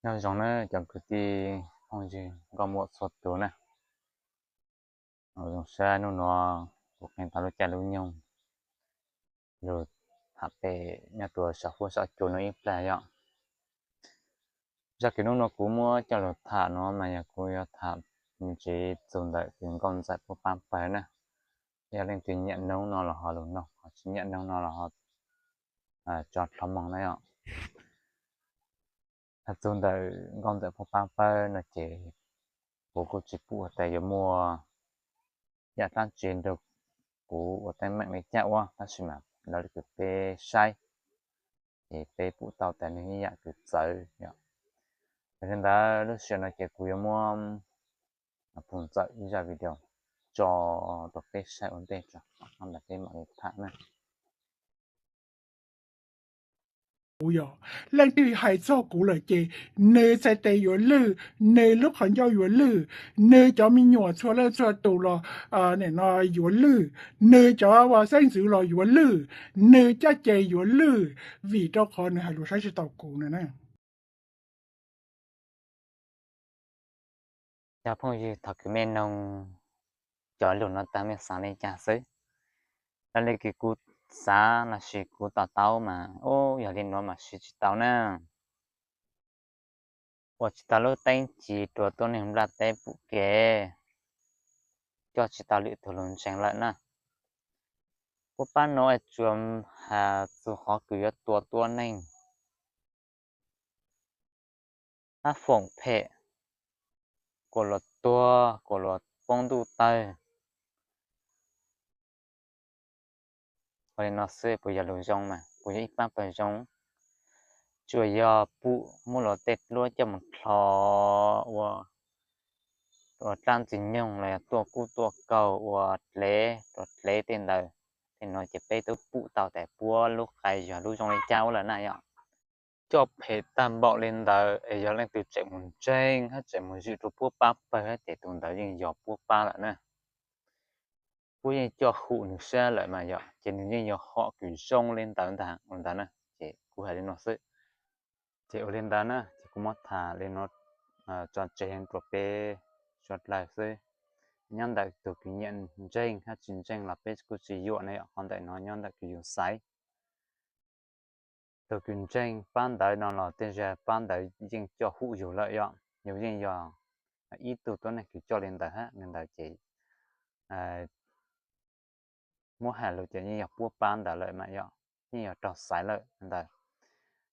Nyob zoo na cov kwv tij phooj ywg nkauj muam txhua tus na. Zoo siab hnub no kuv qhia tau lub caij lub nyoog lug tham pem nyob rua saum huab saum cua no ib plag yom. Zaj kws hnub no kuv muab coj lug tham no mas yog kuv yuav tham me ntsis txug ntawm kws nkauj ntxawm puab paab pawg na. Yog leej twg nyiam noog no los ho lug noog, ho tsis nyiam noog no los ho tso dlhau moog na yom. Txug ntawm nkauj ntxawm puab paab pawg no ces kuv kuj tsis pum tas yuav muaj yam dlaab tsi rua kuv ua teeb meem li cas ua, tab sis mas lawv le kws peb saib ces peb pum tau tas nwg ib yam kws txawv yom. Yog li ntawd lub sij hawm no ces kuv yuav muab puj ntxawm ib zaj video tso rua peb saib ua ntej tso, ntawd peb mam li tham na. Kuv yog leej twg hais txog kuv lawm ces nwg txhais tes yuav lwj, nwg lub qhov ncauj yuav lwj, nwg cov me nyuam txhua leej txhua tus los nim no yuav lwj, nwg cov ua xeeb ntxwv los yuav lwj, nwg caj ces yuav lwj, vim rau qhov nwg hais lus saib tsis taus kuv no na. Cov phooj ywg, thaum kws mej noog cov lug no tag mej xaav le caag xwb? Raws le kws kuv xaav lossis kuv to taub mas, ub, yog li nuav mas siv tsis tau na. Ua tsis tau lub teeb ci rua tuab neeg nplaj teb pum kev, coj tsis tau lwm tug lug ntseeg lawm na. Puab paab no tsuas has txug qhov kws yuav tua tuab neeg, hab foom phem, kuas luas tuag, kuas luas poob ntuj tawg. Ua li no xwb puas yog lus zoo mas? Puas yog ib paab pawg zoo? Tsuas yog pum muab luas tej duab coj mus dlhau ua, ua dlaab ntxwg nyoog los yog tuaj kub tuaj kaug ua dlev rua dlev tej ntawd. Tej no ces peb tub pum tau tas puab lub qai yog lub zoo li cas ua lawm na yom. Coj phem tag npaum li ntawd es yog leej twg tseem mus ntseeg hab tseem mus zwm rua puab paab pawg hab ces tus ntawd yeej yog puab paab lawm na. Puab yeej coj hum nwg sab lawm mas yom, ces nwg yeej yog hom kws zoo li ntawd ntag ua ntawd na. Ces kuv hais li no xwb. Ces ua li ntawd na ces kuv muab tham li no tso tseg rua peb suav dlawg xwb. Nyob ntawm tug kws nyiam ntseeg hab tsis ntseeg los peb kuj tsis yuam na yom, qhov ntawm no nyob ntawm kws yug xaiv. Tug kws ntseeg paab ntawv no los tej zag paab ntawv yeej coj hum yug lawm yom, yug yeej yog ib tug tuab neeg kws coj li ntawd hab li ntawd ces muab has lug ces yeej yog puab paab ntawd lawm mas yom, yeej yog raug xaiv lawm ntawd.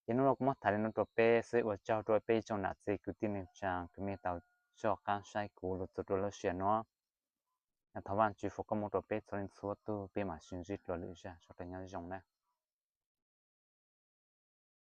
Ces hnub no kuv muab tham li no rua peb xwb, ua tsaug rua peb tsoom nam txiv kwv tij neej tsaa kws mej tau tso qaab saib kuv lug txug rua lub sij hawm no. Thov Vaajtswv foom koob moov rua peb txhua leej txhua tug, peb mam sib ntsib dlua lwm zag, sawv daws nyob zoo na.